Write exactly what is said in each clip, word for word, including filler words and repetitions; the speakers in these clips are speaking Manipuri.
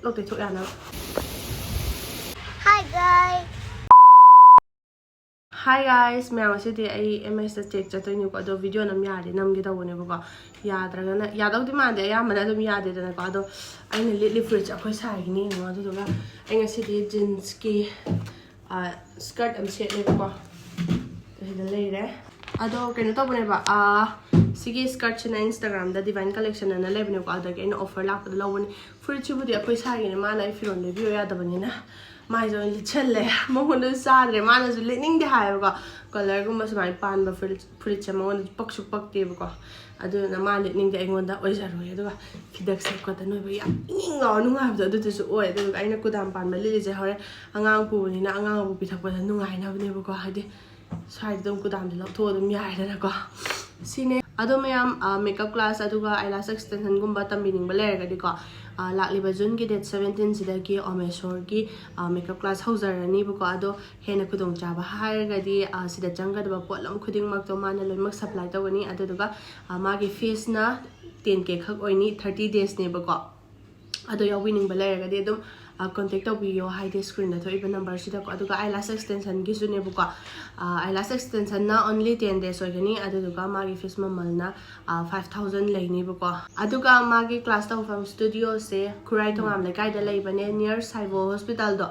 ꯂꯧꯊꯣꯛ ꯌꯥꯅꯕ. Hi guys. Hi guys, ꯃꯌꯥꯝ, ꯉꯁꯤꯗꯤ ꯑꯩ ꯑꯦꯝ ꯑꯦꯁꯇ ꯆꯦꯛ ꯆꯠꯇꯣꯏꯅꯦꯀꯣ. ꯑꯗꯣ ꯚꯤꯗꯤꯑꯣ ꯅꯝ ꯌꯥꯔꯗꯤ ꯅꯝꯒꯦ ꯇꯧꯕꯅꯦꯕꯀꯣ. ꯌꯥꯗ꯭ꯔꯒꯅ, ꯌꯥꯗꯧꯗꯤ ꯃꯥꯟꯗꯦ, ꯑꯌꯥꯝꯕꯅ ꯑꯗꯨꯝ ꯌꯥꯗꯦꯗꯅꯀꯣ. ꯑꯗꯣ ꯑꯩꯅ ꯂꯤꯠꯂꯤ ꯐꯨꯔꯤꯠꯁꯦ ꯑꯩꯈꯣꯏ ꯁꯥꯏꯒꯤꯅꯤ ꯌꯦꯡꯉꯣ. ꯑꯗꯨꯗꯨꯒ ꯑꯩ ꯉꯁꯤꯗꯤ ꯖꯤꯟꯁꯀꯤ ꯁ꯭ꯀꯔꯠ ꯑꯃ ꯁꯦꯠꯂꯦꯕꯀꯣ. ꯁꯤꯗ ꯂꯩꯔꯦ. ꯑꯗꯣ ꯀꯩꯅꯣ ꯇꯧꯕꯅꯦꯕ, ꯁꯤꯒꯤ ꯁ꯭ꯀꯔꯠꯁꯤꯅ ꯏꯟꯁꯇꯥꯒ꯭ꯔꯥꯝꯗ ꯗꯤꯚꯥꯏꯟ ꯀꯂꯦꯛꯁꯟ ꯑꯅ ꯂꯩꯕꯅꯦꯕꯀꯣ. ꯑꯗꯒꯤ ꯑꯩꯅ ꯑꯣꯐꯔ ꯂꯥꯛꯄꯗ ꯂꯧꯕꯅꯤ. ꯐꯨꯔꯤꯠꯁꯤꯕꯨꯗꯤ ꯑꯩꯈꯣꯏ ꯁꯥꯏꯒꯤꯅꯦ, ꯃꯥꯅ ꯑꯩ ꯐꯤꯔꯣꯜ ꯂꯩꯕꯤꯌꯣ ꯌꯥꯗꯕꯅꯤꯅ ꯃꯥꯏꯁꯦ ꯑꯣꯏꯅ ꯂꯤꯠꯁꯜꯂꯦ. ꯃꯉꯣꯟꯗꯁꯨ ꯆꯥꯗ꯭ꯔꯦ, ꯃꯥꯅꯁꯨ ꯂꯤꯠꯅꯤꯡꯗꯦ ꯍꯥꯏꯌꯦꯕꯀꯣ. ꯀꯂꯔꯒꯨꯝꯕ ꯁꯨꯃꯥꯏꯅ ꯄꯥꯟꯕ ꯐꯨꯔꯤꯠ, ꯐꯨꯔꯤꯠꯁꯦ ꯃꯉꯣꯟꯗ ꯄꯛꯁꯨ ꯄꯛꯇꯦꯕꯀꯣ. ꯑꯗꯨꯗꯨꯅ ꯃꯥ ꯂꯤꯠꯅꯤꯡꯗꯦ, ꯑꯩꯉꯣꯟꯗ ꯑꯣꯏꯖꯔꯣꯏ. ꯑꯗꯨꯒ ꯐꯤꯗꯛꯁꯦ ꯀꯣꯇꯟ ꯑꯣꯏꯕ ꯌꯥꯝ ꯏꯪ ꯏꯪ ꯂꯥꯎꯔ ꯅꯨꯡꯉꯥꯏꯕꯗꯣ ꯑꯗꯨꯗꯨꯁꯨ ꯑꯣꯏ. ꯑꯗꯨꯗꯨꯒ ꯑꯩꯅ ꯀꯨꯗꯥꯝ ꯄꯥꯟꯕ ꯂꯤꯠꯂꯤꯁꯦ ꯍꯣꯔꯦꯟ ꯑꯉꯥꯡ ꯄꯨꯕꯅꯤꯅ ꯑꯉꯥꯡ ꯑꯃꯨꯛ ꯄꯤꯊꯛꯄꯗ ꯅꯨꯡꯉꯥꯏꯅꯕꯅꯦꯕꯀꯣ. ꯍꯥꯏꯗꯤ ꯁ꯭ꯋꯥꯏꯗ ꯑꯗꯨꯝ ꯀꯨꯗꯥꯝꯗ ꯂꯧꯊꯣꯛꯑ ꯑꯗꯨꯝ ꯌꯥꯏꯗꯅꯀꯣ. ꯁꯤꯅꯦ. ꯑꯗꯣ ꯃꯌꯥꯝ, ꯃꯦꯀꯞ ꯀ꯭ꯂꯥꯁ ꯑꯗꯨꯒ ꯑꯥꯏꯂꯥꯁ ꯑꯦꯛꯁꯇꯦꯟꯁꯟꯒꯨꯝꯕ ꯇꯝꯕꯤꯅꯤꯡꯕ ꯂꯩꯔꯒꯗꯤꯀꯣ, ꯂꯥꯛꯂꯤꯕ ꯖꯨꯟꯒꯤ ꯗꯦꯠ ꯁꯕꯦꯟꯇꯤꯟꯁꯤꯗꯒꯤ ꯑꯣꯃꯦꯁꯣꯔꯒꯤ ꯃꯦꯀꯞ ꯀ꯭ꯂꯥꯁ ꯍꯧꯖꯔꯅꯤꯕꯀꯣ. ꯑꯗꯣ ꯍꯦꯟꯅ ꯈꯨꯗꯣꯡꯆꯥꯕ ꯍꯥꯏꯔꯒꯗꯤ, ꯁꯤꯗ ꯆꯪꯒꯗꯕ ꯄꯣꯠꯂꯝ ꯈꯨꯗꯤꯡꯃꯛꯇꯣ ꯃꯥꯅ ꯂꯣꯏꯅꯃꯛ ꯁꯄ꯭ꯂꯥꯏ ꯇꯧꯒꯅꯤ. ꯑꯗꯨꯗꯨꯒ ꯃꯥꯒꯤ ꯐꯤꯁꯅ ꯇꯦꯟ ꯀꯦ ꯈꯛ ꯑꯣꯏꯅꯤ, ꯊꯥꯔꯇꯤ ꯗꯦꯖꯅꯦꯕꯀꯣ. ꯑꯗꯣ ꯌꯥꯎꯕꯤꯅꯤꯡꯕ ꯂꯩꯔꯒꯗꯤ ꯑꯗꯨꯝ ꯀꯣꯟꯇꯦꯛ ꯇꯧꯕꯤꯌꯣ, ꯍꯥꯏꯗꯤ ꯁ꯭ꯀ꯭ꯔꯤꯟꯗ ꯊꯣꯛꯏꯕ ꯅꯝꯕꯔꯁꯤꯗꯀꯣ. ꯑꯗꯨꯒ ꯑꯥꯏꯂꯥꯁ ꯑꯦꯛꯁꯇꯦꯟꯁꯟꯒꯤꯁꯨꯅꯦꯕꯀꯣ. ꯑꯥꯏꯂꯥꯁ ꯑꯦꯛꯁꯇꯦꯟꯁꯟꯅ ꯑꯣꯟꯂꯤ ꯇꯦꯟ ꯗꯦꯖ ꯑꯣꯏꯒꯅꯤ. ꯑꯗꯨꯗꯨꯒ ꯃꯥꯒꯤ ꯐꯤꯁ ꯃꯃꯜꯅ ꯐꯥꯏꯚ ꯊꯥꯎꯖꯟ ꯂꯩꯅꯤꯕꯀꯣ. ꯑꯗꯨꯒ ꯃꯥꯒꯤ ꯀ꯭ꯂꯥꯁ ꯇꯧꯐꯝ ꯁ꯭ꯇꯨꯗꯤꯑꯣꯁꯦ ꯈꯨꯔꯥꯏ ꯊꯣꯉꯥꯝ ꯂꯩꯀꯥꯏꯗ ꯂꯩꯕꯅꯦ, ꯅꯤꯌꯔ ꯁꯥꯏꯕꯣ ꯍꯣꯁꯄꯤꯇꯥꯜꯗꯣ,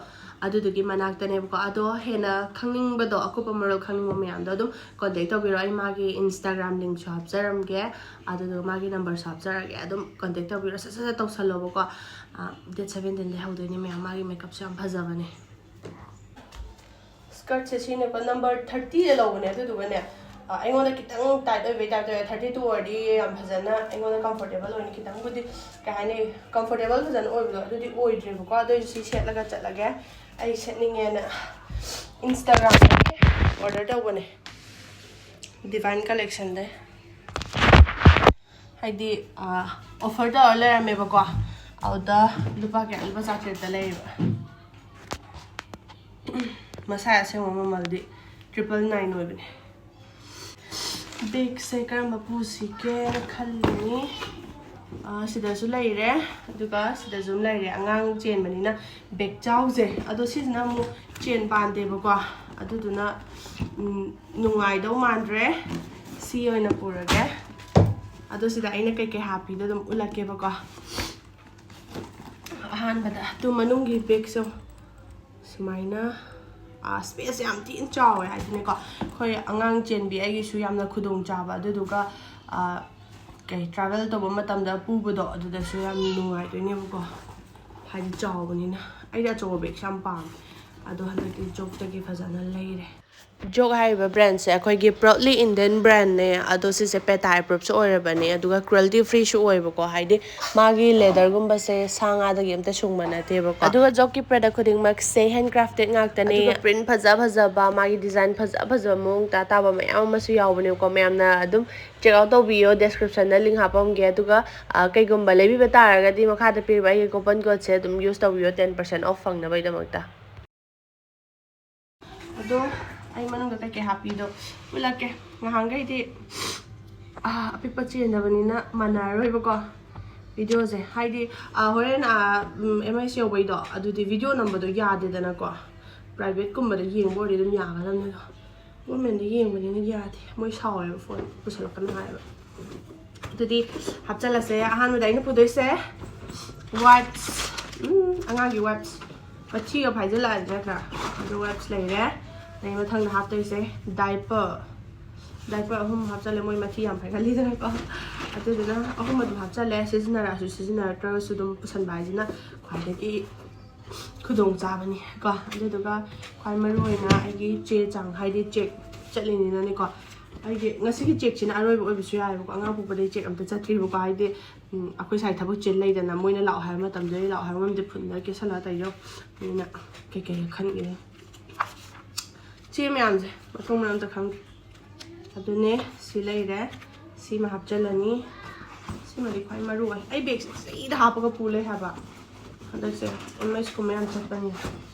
ꯑꯗꯨꯗꯨꯒꯤ ꯃꯅꯥꯛꯇꯅꯦꯕꯀꯣ. ꯑꯗꯣ ꯍꯦꯟꯅ ꯈꯪꯅꯤꯡꯕꯗꯣ, ꯑꯀꯨꯞꯄ ꯃꯔꯣꯜ ꯈꯪꯅꯤꯡꯕ ꯃꯌꯥꯝꯗꯣ ꯑꯗꯨꯝ ꯀꯣꯟꯇꯦꯛ ꯇꯧꯕꯤꯔꯣ. ꯑꯩ ꯃꯥꯒꯤ ꯏꯟꯁꯇꯥꯒ꯭ꯔꯥꯝ ꯂꯤꯡꯁꯨ ꯍꯥꯞꯆꯔꯝꯒꯦ, ꯑꯗꯨꯗꯨꯒ ꯃꯥꯒꯤ ꯅꯝꯕꯔꯁꯨ ꯍꯥꯞꯆꯔꯛꯑꯒꯦ. ꯑꯗꯨꯝ ꯀꯣꯟꯇꯦꯛ ꯇꯧꯕꯤꯔꯣ, ꯁꯠ ꯁꯠ ꯁꯠ ꯇꯧꯁꯜꯂꯣꯕꯀꯣ. ꯗꯦꯠ ꯁꯕꯦꯟꯇꯤꯟꯗꯩ ꯍꯧꯗꯣꯏꯅꯦ ꯃꯌꯥꯝ. ꯃꯥꯒꯤ ꯃꯦꯀꯞꯁꯨ ꯌꯥꯝ ꯐꯖꯕꯅꯦ. ꯁ꯭ꯀꯔꯠꯁꯦ ꯁꯤꯅꯦꯀꯣ, ꯅꯝꯕꯔ ꯊꯥꯔꯇꯤꯗ ꯂꯧꯕꯅꯦ. ꯑꯗꯨꯗꯨꯒꯅꯦ, ꯑ, ꯑꯩꯉꯣꯟꯗ ꯈꯤꯇꯪ ꯇꯥꯏꯠ ꯑꯣꯏꯕꯩ ꯇꯥꯏꯞ ꯇꯧꯋꯦ. ꯊꯥꯔꯇꯤ ꯇꯨ ꯑꯣꯏꯔꯗꯤ ꯌꯥꯝ ꯐꯖꯅ ꯑꯩꯉꯣꯟꯗ ꯀꯝꯐꯣꯔꯇꯦꯕꯜ ꯑꯣꯏꯅꯤ. ꯈꯤꯇꯪꯕꯨꯗꯤ, ꯀꯩ ꯍꯥꯏꯅꯤ, ꯀꯝꯐꯣꯔꯇꯦꯕꯜ ꯐꯖꯅ ꯑꯣꯏꯕꯗꯣ ꯑꯗꯨꯗꯤ ꯑꯣꯏꯗ꯭ꯔꯦꯕꯀꯣ. ꯑꯗꯨ ꯑꯣꯏꯔꯁꯨ ꯁꯤ ꯁꯦꯠꯂꯒ ꯆꯠꯂꯒꯦ. ꯑꯩ ꯁꯦꯠꯅꯤꯡꯉꯦꯅ ꯏꯟꯁꯇꯥꯒ꯭ꯔꯥꯝꯗꯒꯤ ꯑꯣꯔꯗꯔ ꯇꯧꯕꯅꯦ, ꯗꯤꯚꯥꯏꯟ ꯀꯂꯦꯛꯁꯟꯗꯩ. ꯍꯥꯏꯗꯤ, ꯑꯣꯐꯔ ꯇꯧꯔ ꯂꯩꯔꯝꯃꯦꯕꯀꯣ. ꯑꯗꯨꯗ ꯂꯨꯄꯥ ꯀꯌꯥ? ꯂꯨꯄꯥ ꯆꯥꯇ꯭ꯔꯦꯠꯇ ꯂꯩꯌꯦꯕ. ꯃꯁꯥꯏ ꯑꯁꯦꯡꯕ ꯃꯃꯜꯗꯤ ꯇ꯭ꯔꯤꯄꯜ ꯅꯥꯏꯟ ꯑꯣꯏꯕꯅꯦ. ꯕꯦꯒꯁꯦ ꯀꯔꯝꯕ ꯄꯨꯁꯤꯒꯦꯅ ꯈꯜꯂꯤꯅꯤ. ꯑꯥ, ꯁꯤꯗꯁꯨ ꯂꯩꯔꯦ, ꯑꯗꯨꯒ ꯁꯤꯗꯁꯨ ꯑꯃ ꯂꯩꯔꯦ꯫ ꯑꯉꯥꯡ ꯆꯦꯟꯕꯅꯤꯅ ꯕꯦꯛ ꯆꯥꯎꯁꯦ꯫ ꯑꯗꯣ ꯁꯤꯁꯤꯅ ꯑꯃꯨꯛ ꯆꯦꯟ ꯄꯥꯟꯗꯦꯕꯀꯣ, ꯑꯗꯨꯗꯨꯅ, ꯎꯝ, ꯅꯨꯡꯉꯥꯏꯗꯧ ꯃꯥꯟꯗ꯭ꯔꯦ꯫ ꯁꯤ ꯑꯣꯏꯅ ꯄꯨꯔꯒꯦ꯫ ꯑꯗꯣ ꯁꯤꯗ ꯑꯩꯅ ꯀꯩꯀꯩ ꯍꯥꯞꯄꯤꯗꯣ ꯑꯗꯨꯝ ꯎꯠꯂꯛꯀꯦꯕꯀꯣ꯫ ꯑꯍꯥꯟꯕꯗ ꯑꯗꯨ ꯃꯅꯨꯡꯒꯤ ꯕꯦꯛꯁꯦ ꯁꯨꯃꯥꯏꯅ, ꯑꯥ, ꯁ꯭ꯄꯦꯁ ꯌꯥꯝ ꯊꯤꯅ ꯆꯥꯎꯋꯦ ꯍꯥꯏꯗꯤꯅꯦꯀꯣ꯫ ꯑꯩꯈꯣꯏ ꯑꯉꯥꯡ ꯆꯦꯟꯕꯤ ꯑꯩꯒꯤꯁꯨ ꯌꯥꯝꯅ ꯈꯨꯗꯣꯡ ꯆꯥꯕ, ꯑꯗꯨꯗꯨꯒ, ꯑꯥ, ꯀꯩ ꯇ꯭ꯔꯥꯚꯦꯜ ꯇꯧꯕ ꯃꯇꯝꯗ ꯄꯨꯕꯗꯣ ꯑꯗꯨꯗꯁꯨ ꯌꯥꯝ ꯅꯨꯡꯉꯥꯏꯗꯣꯏꯅꯦꯕꯀꯣ, ꯍꯥꯏꯗꯤ ꯆꯥꯎꯕꯅꯤꯅ꯫ ꯑꯩꯗꯤ ꯑꯆꯧꯕ ꯕꯦꯛꯁꯦ ꯌꯥꯝ ꯄꯥꯝꯃꯦ, ꯑꯗꯣ ꯍꯟꯗꯛꯇꯤ ꯖꯣꯛꯇꯒꯤ ꯐꯖꯅ ꯂꯩꯔꯦ꯫ ꯖꯣꯛ ꯍꯥꯏꯔꯤꯕ ꯕ꯭ꯔꯦꯟꯁꯦ ꯑꯩꯈꯣꯏꯒꯤ proudly Indian brandꯅꯦ, ꯑꯗꯣ ꯁꯤꯁꯦ PETA approveꯁꯨ ꯑꯣꯏꯔꯕꯅꯦ, ꯑꯗꯨꯒ cruelty freeꯁꯨ ꯑꯣꯏꯕꯀꯣ, ꯍꯥꯏꯗꯤ ꯃꯥꯒꯤ leatherꯒꯨꯝꯕꯁꯦ ꯁꯥ ꯉꯥꯗꯒꯤ ꯑꯝꯇ ꯁꯨꯡꯕ ꯅꯠꯇꯦꯕꯀꯣ꯫ ꯑꯗꯨꯒ ꯖꯣꯛꯀꯤ product ꯈꯨꯗꯤꯡꯃꯛꯁꯦ handcrafted ꯉꯥꯛꯇꯅꯦ, ꯑꯗꯨꯒ print ꯐꯖ ꯐꯖꯕ, ꯃꯥꯒꯤ design ꯐꯖ ꯐꯖꯕ, ꯃꯑꯣꯡ ꯇꯥ ꯇꯥꯕ ꯃꯌꯥꯝ ꯑꯃꯁꯨ ꯌꯥꯎꯕꯅꯦꯕꯀꯣ꯫ ꯃꯌꯥꯝꯅ ꯑꯗꯨꯝ check out ꯇꯧꯕꯤꯌꯣ, descriptionꯗ link ꯍꯥꯞꯄꯝꯒꯦ꯫ ꯑꯗꯨꯒ, ꯑ, ꯀꯩꯒꯨꯝꯕ ꯂꯩꯕꯤꯕ ꯇꯥꯔꯒꯗꯤ ꯃꯈꯥꯗ ꯄꯤꯔꯤꯕ ꯑꯩꯒꯤ coupon codeꯁꯦ ꯑꯗꯨꯝ use ꯇꯧꯕꯤꯌꯣ, ten percent off ꯐꯪꯅꯕꯒꯤꯗꯃꯛꯇ꯫ ꯑꯗꯣ ꯑꯩ ꯃꯅꯨꯡꯗ ꯀꯩꯀꯩ ꯍꯥꯞꯄꯤꯗꯣ ꯎꯠꯂꯛꯀꯦ꯫ ꯉꯍꯥꯟꯈꯩꯗꯤ, ꯑꯥ, ꯑꯄꯤꯛꯄ ꯆꯦꯟꯗꯕꯅꯤꯅ ꯃꯥꯟꯅꯔꯔꯣꯏꯕꯀꯣ videoꯁꯦ꯫ ꯍꯥꯏꯗꯤ, ꯑꯥ, ꯍꯣꯔꯦꯟ, ꯑꯥ, ꯎꯝ, M I C ꯌꯧꯕꯩꯗꯣ ꯑꯗꯨꯗꯤ video ꯅꯝꯕꯗꯣ ꯌꯥꯗꯦꯗꯅꯀꯣ꯫ Privateꯀꯨꯝꯕꯗ ꯌꯦꯡꯕ ꯑꯣꯏꯔꯗꯤ ꯑꯗꯨꯝ ꯌꯥꯒꯗꯕꯅꯦ, ꯑꯗꯣ governmentꯗ ꯌꯦꯡꯕꯅꯤꯅ ꯌꯥꯗꯦ꯫ ꯃꯣꯏ ꯁꯥꯎꯋꯦꯕ, phone ꯄꯨꯁꯜꯂꯛꯀꯅꯨ ꯍꯥꯏꯌꯦꯕ꯫ ꯑꯗꯨꯗꯤ ꯍꯥꯞꯆꯜꯂꯁꯦ꯫ ꯑꯍꯥꯟꯕꯗ ꯑꯩꯅ ꯄꯨꯗꯣꯏꯁꯦ wipes, ꯎꯝ, ꯑꯉꯥꯡꯒꯤ wipes꯫ ꯃꯊꯤꯒ ꯐꯥꯏꯖꯜꯂꯛꯑꯗꯤ ꯅꯠꯇ꯭ꯔꯥ? ꯑꯗꯨ wipes ꯂꯩꯔꯦ꯫ ꯑꯗꯩ ꯃꯊꯪꯗ ꯍꯥꯞꯇꯣꯏꯁꯦ diaper꯫ Diaper ꯑꯍꯨꯝ ꯍꯥꯞꯆꯜꯂꯦ, ꯃꯣꯏ ꯃꯊꯤ ꯌꯥꯝ ꯐꯥꯏꯒꯜꯂꯤꯗꯅꯀꯣ꯫ ꯑꯗꯨꯗꯨꯅ ꯑꯍꯨꯝ ꯑꯗꯨꯝ ꯍꯥꯞꯆꯜꯂꯦ꯫ ꯁꯤꯖꯤꯟꯅꯔꯛꯑꯁꯨ ꯁꯤꯖꯤꯟꯅꯔꯛꯇ꯭ꯔꯒꯁꯨ ꯑꯗꯨꯝ ꯄꯨꯁꯟꯕ ꯍꯥꯏꯁꯤꯅ ꯈ꯭ꯋꯥꯏꯗꯒꯤ ꯈꯨꯗꯣꯡ ꯆꯥꯕꯅꯤ ꯀꯣ꯫ ꯑꯗꯨꯗꯨꯒ ꯈ꯭ꯋꯥꯏ ꯃꯔꯨ ꯑꯣꯏꯅ ꯑꯩꯒꯤ ꯆꯦ ꯆꯥꯡ, ꯍꯥꯏꯗꯤ check ꯆꯠꯂꯤꯅꯤꯅꯅꯦꯀꯣ꯫ ꯑꯩꯒꯤ ꯉꯁꯤꯒꯤ checkꯁꯤꯅ ꯑꯔꯣꯏꯕ ꯑꯣꯏꯕꯁꯨ ꯌꯥꯏꯑꯕꯀꯣ꯫ ꯑꯉꯥꯡ ꯄꯣꯛꯄꯗꯩ check ꯑꯝꯇ ꯆꯠꯇ꯭ꯔꯤꯕꯀꯣ꯫ ꯍꯥꯏꯗꯤ, ꯎꯝ, ꯑꯩꯈꯣꯏ ꯁ꯭ꯋꯥꯏ ꯊꯕꯛ ꯆꯤꯜ ꯂꯩꯗꯅ, ꯃꯣꯏꯅ ꯂꯥꯛꯑꯣ ꯍꯥꯏꯕ ꯃꯇꯝꯗ ꯑꯩ ꯂꯥꯛꯑꯣ ꯍꯥꯏꯕ ꯉꯝꯗꯦ, ꯐꯨꯟꯗ ꯀꯦꯁꯜꯂꯒ ꯇꯧꯔꯤꯗꯣ꯫ ꯑꯗꯨꯅ ꯀꯩꯀꯩ ꯈꯟꯒꯦ꯫ ꯆꯦ ꯃꯌꯥꯝꯁꯦ ꯃꯊꯣꯡ ꯃꯔꯝ ꯑꯝꯇ ꯈꯪꯗꯦ꯫ ꯑꯗꯨꯅꯦ ꯁꯤ ꯂꯩꯔꯦ, ꯁꯤꯃ ꯍꯥꯞꯆꯜꯂꯅꯤ꯫ ꯁꯤꯃꯗꯤ ꯈ꯭ꯋꯥꯏ ꯃꯔꯨ ꯑꯣꯏ꯫ ꯑꯩ bagꯁꯦ ꯆꯍꯤꯗ ꯍꯥꯞꯄꯒ ꯄꯨ ꯂꯩ ꯍꯥꯏꯕ꯫ ꯍꯟꯗꯛꯁꯦ M I C ꯀꯨꯝꯕ ꯌꯥꯝ ꯆꯠꯄꯅꯤꯅ꯫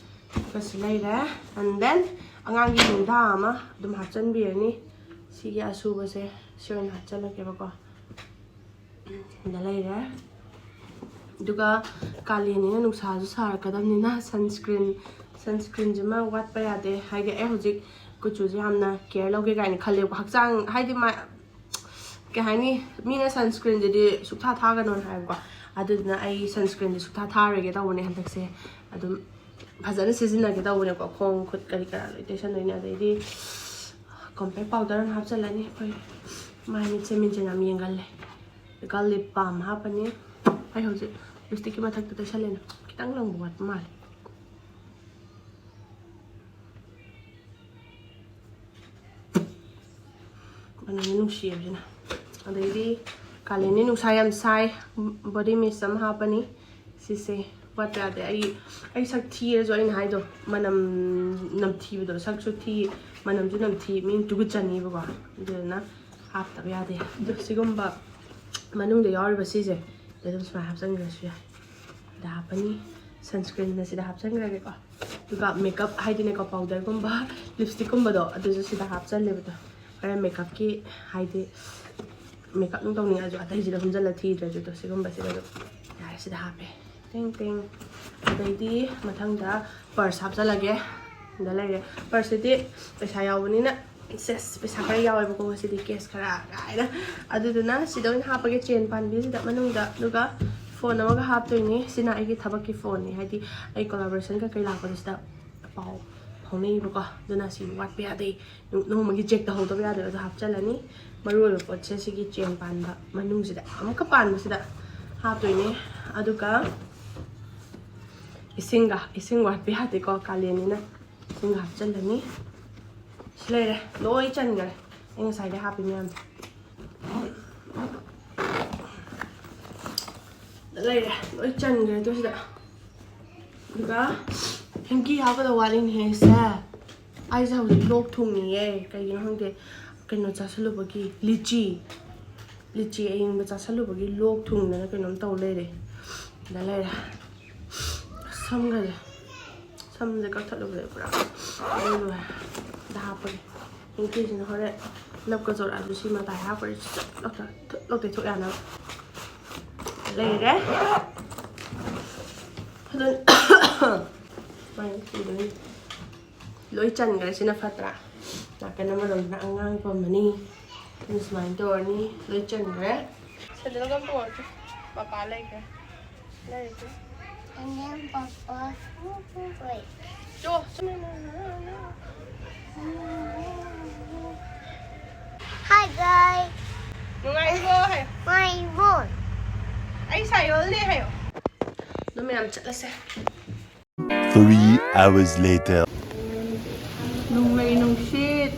ꯑꯗꯨꯒ ꯁꯤ ꯂꯩꯔꯦ꯫ And then ꯑꯉꯥꯡꯒꯤ ꯂꯦꯡꯗꯥ ꯑꯃ ꯑꯗꯨꯝ ꯍꯥꯞꯆꯟꯕꯤꯔꯅꯤ꯫ ꯁꯤꯒꯤ ꯑꯁꯨꯕꯁꯦ ꯁꯤ ꯑꯣꯏꯅ ꯍꯥꯞꯆꯜꯂꯒꯦꯕꯀꯣ꯫ ꯁꯤꯗ ꯂꯩꯔꯦ꯫ ꯑꯗꯨꯒ ꯀꯥꯂꯦꯟꯅꯤꯅ ꯅꯨꯡꯁꯥꯁꯨ ꯁꯥꯔꯛꯀꯗꯕꯅꯤꯅ sunscreen, sunscreenꯁꯤꯃ ꯋꯥꯠꯄ ꯌꯥꯗꯦ꯫ ꯍꯥꯏꯗꯤ ꯑꯩ ꯍꯧꯖꯤꯛ ꯀꯨꯆꯨꯁꯦ ꯌꯥꯝꯅ care ꯂꯧꯒꯦ ꯀꯥꯏꯅ ꯈꯜꯂꯦꯕꯀꯣ꯫ ꯍꯛꯆꯥꯡ ꯍꯥꯏꯗꯤ ꯃꯥ ꯀꯩ ꯍꯥꯏꯅꯤ, ꯃꯤꯅ sunscreenꯁꯤꯗꯤ ꯁꯨꯛꯊꯥ ꯊꯥꯒꯅꯣꯅ ꯍꯥꯏꯕꯀꯣ꯫ ꯑꯗꯨꯗꯨꯅ ꯑꯩ sunscreenꯁꯦ ꯁꯨꯛꯊꯥ ꯊꯥꯔꯣꯏꯒꯦ ꯇꯧꯕꯅꯦ ꯍꯟꯗꯛꯁꯦ꯫ ꯑꯗꯨꯝ ꯐꯖꯅ ꯁꯤꯖꯤꯟꯅꯒꯦ ꯇꯧꯕꯅꯦꯀꯣ꯫ ꯈꯣꯡ ꯈꯨꯠ ꯀꯔꯤ ꯀꯔꯥ ꯂꯣꯏ ꯇꯩꯁꯟꯗꯣꯏꯅꯦ꯫ ꯑꯗꯩꯗꯤ compact powder ꯑꯃ ꯍꯥꯞꯆꯤꯜꯂꯅꯤ꯫ ꯑꯩꯈꯣꯏ ꯃꯥꯏ ꯃꯤꯠꯁꯦ ꯃꯤꯡꯁꯦꯜ ꯌꯥꯝ ꯌꯦꯡꯒꯜꯂꯦ꯫ ꯑꯗꯨꯒ lip balm ꯍꯥꯞꯄꯅꯤ꯫ ꯑꯩ ꯍꯧꯖꯤꯛ lipstickꯀꯤ ꯃꯊꯛꯇ ꯇꯩꯁꯜꯂꯦꯅ ꯈꯤꯇꯪ ꯂꯪꯕ ꯋꯥꯠꯄ ꯃꯥꯜꯂꯦ꯫ ꯃꯅꯝꯗꯤ ꯅꯨꯡꯁꯤꯌꯦꯕꯁꯤꯅ꯫ ꯑꯗꯩꯗꯤ ꯀꯥꯂꯦꯟꯅꯤ ꯅꯨꯡꯁꯥ ꯌꯥꯝ ꯁꯥꯏ, body mist ꯑꯃ ꯍꯥꯞꯄꯅꯤ꯫ ꯁꯤꯁꯦ ꯋꯥꯠꯄ ꯌꯥꯗꯦ꯫ ꯑꯩ, ꯑꯩ ꯁꯛ ꯊꯤꯔꯁꯨ ꯑꯩꯅ ꯍꯥꯏꯗꯣ, ꯃꯅꯝ ꯅꯝꯊꯤꯕꯗꯣ, ꯁꯛꯁꯨ ꯊꯤ, ꯃꯅꯝꯁꯨ ꯅꯝꯊꯤ, ꯃꯤ ꯇꯨꯒꯠꯆꯅꯤꯕꯀꯣ꯫ ꯑꯗꯨꯗꯨꯅ ꯍꯥꯞꯇꯕ ꯌꯥꯗꯦ꯫ ꯑꯗꯣ ꯁꯤꯒꯨꯝꯕ ꯃꯅꯨꯡꯗ ꯌꯥꯎꯔꯤꯕ ꯁꯤꯁꯦ ꯑꯗꯨꯝ ꯁꯨꯃꯥꯏꯅ ꯍꯥꯞꯆꯤꯟꯈ꯭ꯔꯁꯨ ꯌꯥꯏ꯫ ꯁꯤꯗ ꯍꯥꯞꯄꯅꯤ꯫ Sunscreenꯅ ꯁꯤꯗ ꯍꯥꯞꯆꯤꯟꯈ꯭ꯔꯒꯦꯀꯣ꯫ ꯑꯗꯨꯒ makeup ꯍꯥꯏꯗꯤꯅꯦꯀꯣ, powderꯒꯨꯝꯕ, lipstickꯀꯨꯝꯕꯗꯣ ꯑꯗꯨꯁꯨ ꯁꯤꯗ ꯍꯥꯞꯆꯜꯂꯦꯕꯗꯣ꯫ ꯍꯣꯔꯦꯟ makeupꯀꯤ ꯍꯥꯏꯗꯤ makeup ꯅꯨꯡ ꯇꯧꯅꯤꯡꯉꯁꯨ ꯑꯇꯩꯁꯤꯗ ꯍꯨꯝꯖꯜꯂ ꯊꯤꯗ꯭ꯔꯁꯨ ꯑꯗꯣ ꯁꯤꯒꯨꯝꯕꯁꯤꯗ ꯑꯗꯨꯝ ꯌꯥꯔꯦ꯫ ꯁꯤꯗ ꯍꯥꯞꯄꯦ꯫ ꯇꯦꯡ ꯇꯦꯡ꯫ ꯑꯗꯩꯗꯤ ꯃꯊꯪꯗ purse ꯍꯥꯞꯆꯜꯂꯒꯦ꯫ ꯁꯤꯗ ꯂꯩꯔꯦ꯫ Purseꯁꯤꯗꯤ ꯄꯩꯁꯥ ꯌꯥꯎꯕꯅꯤꯅ, ꯁꯦꯁ, ꯄꯩꯁꯥ ꯈꯔ ꯌꯥꯎꯋꯦꯕꯀꯣ ꯉꯁꯤꯗꯤ, cash ꯈꯔ ꯀꯥꯏꯅ꯫ ꯑꯗꯨꯗꯨꯅ ꯁꯤꯗ ꯑꯣꯏꯅ ꯍꯥꯞꯄꯒꯦ꯫ Chain ꯄꯥꯟꯕꯤꯁꯤꯗ ꯃꯅꯨꯡꯗ꯫ ꯑꯗꯨꯒ phone ꯑꯃꯒ ꯍꯥꯞꯇꯣꯏꯅꯦ꯫ ꯁꯤꯅ ꯑꯩꯒꯤ ꯊꯕꯛꯀꯤ phoneꯅꯦ, ꯍꯥꯏꯗꯤ ꯑꯩ collaboration ꯀꯩꯀꯩ ꯂꯥꯛꯄꯗ ꯁꯤꯗ ꯄꯥꯎ ꯐꯥꯎꯅꯩꯌꯦꯕꯀꯣ꯫ ꯑꯗꯨꯅ ꯁꯤ ꯋꯥꯠꯄ ꯌꯥꯗꯦ꯫ ꯅꯣꯡꯃꯒꯤ check ꯇꯧꯍꯧꯗꯕ ꯌꯥꯗꯦꯕ꯫ ꯑꯗꯣ ꯍꯥꯞꯆꯜꯂꯅꯤ꯫ ꯃꯔꯨ ꯑꯣꯏꯕ ꯄꯣꯠꯁꯦ ꯁꯤꯒꯤ chain ꯄꯥꯟꯕ ꯃꯅꯨꯡꯁꯤꯗ, ꯑꯃꯨꯛꯀ ꯄꯥꯟꯕꯁꯤꯗ ꯍꯥꯞꯇꯣꯏꯅꯦ꯫ ꯑꯗꯨꯒ ꯏꯁꯤꯡꯒ, ꯏꯁꯤꯡ ꯋꯥꯠꯄ ꯌꯥꯗꯦꯀꯣ, ꯀꯥꯂꯦꯟꯅꯤꯅ꯫ ꯏꯁꯤꯡꯒ ꯍꯥꯞꯆꯜꯂꯅꯤ꯫ ꯁꯤ ꯂꯩꯔꯦ, ꯂꯣꯏ ꯆꯟꯈ꯭ꯔꯦ ꯑꯩ ꯉꯁꯥꯏꯗꯩ ꯍꯥꯞꯄꯤ ꯃꯌꯥꯝꯗꯣ꯫ ꯂꯩꯔꯦ, ꯂꯣꯏ ꯆꯟꯈ꯭ꯔꯦ꯫ ꯑꯗꯨ ꯁꯤꯗ ꯑꯗꯨꯒ hanky ꯍꯥꯞꯀꯗꯕ ꯋꯥꯠꯂꯤꯅꯦꯍꯦ ꯁꯦ꯫ ꯑꯩꯁꯦ ꯍꯧꯖꯤꯛ ꯂꯣꯛ ꯊꯨꯡꯉꯤꯌꯦ, ꯀꯩꯒꯤꯅꯣ ꯈꯪꯗꯦ꯫ ꯀꯩꯅꯣ ꯆꯥꯁꯜꯂꯨꯕꯒꯤ, ꯂꯤꯆꯤ, ꯂꯤꯆꯤ ꯑꯌꯤꯡꯕ ꯆꯥꯁꯜꯂꯨꯕꯒꯤ ꯂꯣꯛ ꯊꯨꯡꯗꯅ ꯀꯩꯅꯣꯝ ꯇꯧ ꯂꯩꯔꯦ꯫ ꯁꯤꯗ ꯂꯩꯔꯦ꯫ ꯁꯝꯒꯁꯦ, ꯁꯝꯁꯦ ꯀꯛꯊꯠꯂꯨꯕꯗ ꯄꯨꯔꯥ ꯂꯣꯏ ꯂꯣꯏꯔꯦ꯫ ꯁꯤꯗ ꯍꯥꯞꯄꯒꯦ꯫ hankyꯁꯤꯅ ꯍꯣꯔꯦꯟ ꯅꯞꯀ ꯆꯣꯔꯛꯑꯁꯨ ꯁꯤ ꯃꯇꯥꯏ ꯍꯥꯞꯈ꯭ꯔꯗꯤ ꯆꯞ ꯂꯥꯎ ꯊ-, ꯊꯨꯠ ꯂꯥꯎ ꯇꯩꯊꯣꯛ ꯌꯥꯅꯕ꯫ ꯂꯩꯔꯦ꯫ ꯑꯗꯨ ꯁꯨꯃꯥꯏꯅ ꯇꯧꯗꯣꯏꯅꯤ꯫ ꯂꯣꯏ ꯆꯟꯈ꯭ꯔꯦ꯫ ꯁꯤꯅ ꯐꯠꯇ꯭ꯔꯥ? ꯅꯥꯀꯟ ꯑꯃꯔꯣꯝꯗ ꯑꯉꯥꯡ ꯄꯝꯃꯅꯤ꯫ ꯑꯗꯨ ꯁꯨꯃꯥꯏꯅ ꯇꯧꯔꯅꯤ꯫ ꯂꯣꯏ ꯆꯟꯈ꯭ꯔꯦ꯫ ꯁꯦꯟꯗꯜꯒ ꯑꯝꯇ ꯄꯨꯔꯛꯇꯦ꯫ ꯃꯄꯥ ꯂꯩꯈ꯭ꯔꯦ꯫ ꯂꯩꯔꯤꯁꯦ꯫ And then Papa, wait. ꯆꯣ, ꯆꯣ꯫ Hi guys. ꯅꯨꯡꯉꯥꯏꯔꯤꯕꯣ? ꯍꯥꯏꯌꯣ꯫ ꯅꯨꯡꯉꯥꯏꯔꯤꯕꯣ? ꯑꯩ ꯁꯥꯏꯌꯣꯜꯅꯦ ꯍꯥꯏꯌꯣ꯫ ꯑꯗꯨ ꯃꯌꯥꯝ ꯆꯠꯂꯁꯦ꯫ Three hours later. ꯅꯣꯡꯂꯩ ꯅꯨꯡꯁꯤꯠ꯫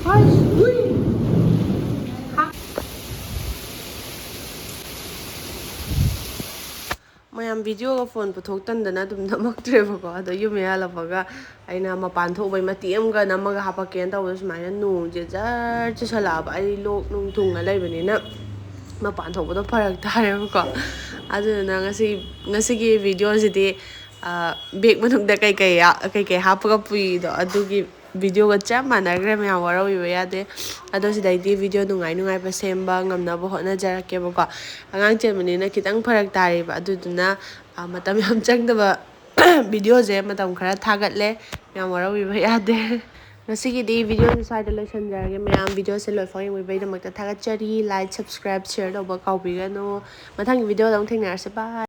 ꯑꯁ, ꯎꯏ꯫ ꯃꯌꯥꯝ ꯚꯤꯗꯤꯑꯣꯒ ꯐꯣꯟ ꯄꯨꯊꯣꯛꯇꯟꯗꯅ ꯑꯗꯨꯝ ꯅꯝꯃꯛꯇ꯭ꯔꯦꯕꯀꯣ꯫ ꯑꯗꯣ ꯌꯨꯝ ꯍꯦꯛ ꯍꯜꯂꯛꯄꯒ ꯑꯩꯅ ꯃꯄꯥꯟ ꯊꯣꯛꯎꯕꯩ ꯃꯇꯦꯛ ꯑꯃꯒ ꯅꯝꯃꯒ ꯍꯥꯄꯛꯀꯦꯅ ꯇꯧꯕꯗ ꯁꯨꯃꯥꯏꯅ ꯅꯣꯡꯁꯦ ꯖꯔ ꯆꯨꯁꯜꯂꯛꯑꯕ꯫ ꯑꯩ ꯂꯣꯛ ꯅꯨꯡ ꯊꯨꯡꯉ ꯂꯩꯕꯅꯤꯅ ꯃꯄꯥꯟ ꯊꯣꯛꯄꯗꯣ ꯐꯔꯛ ꯇꯥꯔꯦꯕꯀꯣ꯫ ꯑꯗꯨꯗꯨꯅ ꯉꯁꯤ, ꯉꯁꯤꯒꯤ ꯚꯤꯗꯤꯑꯣꯁꯤꯗꯤ, ꯑ, ꯕꯦꯒ ꯃꯅꯨꯡꯗ ꯀꯩꯀꯩ ꯌꯥ-, ꯀꯩꯀꯩ ꯍꯥꯞꯄꯒ ꯄꯨꯏꯗꯣ ꯑꯗꯨꯒꯤ ꯚꯤꯗꯤꯑꯣꯒ ꯆꯞ ꯃꯥꯟꯅꯈ꯭ꯔꯦ ꯃꯌꯥꯝ, ꯋꯥꯔꯧꯕꯤꯕ ꯌꯥꯗꯦ꯫ ꯑꯗꯣ ꯁꯤꯗꯩꯗꯤ ꯚꯤꯗꯤꯑꯣ ꯅꯨꯡꯉꯥꯏ ꯅꯨꯡꯉꯥꯏꯕ ꯁꯦꯝꯕ ꯉꯝꯅꯕ ꯍꯣꯠꯅꯖꯔꯛꯀꯦꯕꯀꯣ꯫ ꯑꯉꯥꯡ ꯆꯦꯟꯕꯅꯤꯅ ꯈꯤꯇꯪ ꯐꯔꯛ ꯇꯥꯔꯤꯕ, ꯑꯗꯨꯗꯨꯅ, ꯑ, ꯃꯇꯝ ꯌꯥꯝ ꯆꯪꯗꯕ ꯚꯤꯗꯤꯑꯣꯁꯦ ꯃꯇꯝ ꯈꯔ ꯊꯥꯒꯠꯂꯦ, ꯌꯥꯝ ꯋꯥꯔꯧꯕꯤꯕ ꯌꯥꯗꯦ꯫ ꯉꯁꯤꯒꯤꯗꯤ ꯚꯤꯗꯤꯑꯣꯁꯦ ꯁ꯭ꯋꯥꯏꯗ ꯂꯣꯏꯁꯤꯟꯖꯔꯒꯦ꯫ ꯃꯌꯥꯝ ꯚꯤꯗꯤꯑꯣꯁꯦ ꯂꯣꯏꯐꯥꯎ ꯌꯦꯡꯕꯤꯕꯒꯤꯗꯃꯛꯇ ꯊꯥꯒꯠꯆꯔꯤ꯫ Like, subscribe, share ꯇꯧꯕ ꯀꯥꯎꯕꯤꯒꯅꯨ꯫ ꯃꯊꯪꯒꯤ ꯚꯤꯗꯤꯑꯣꯗ ꯑꯃꯨꯛ ꯊꯦꯡꯅꯔꯁꯤ꯫ Bye꯫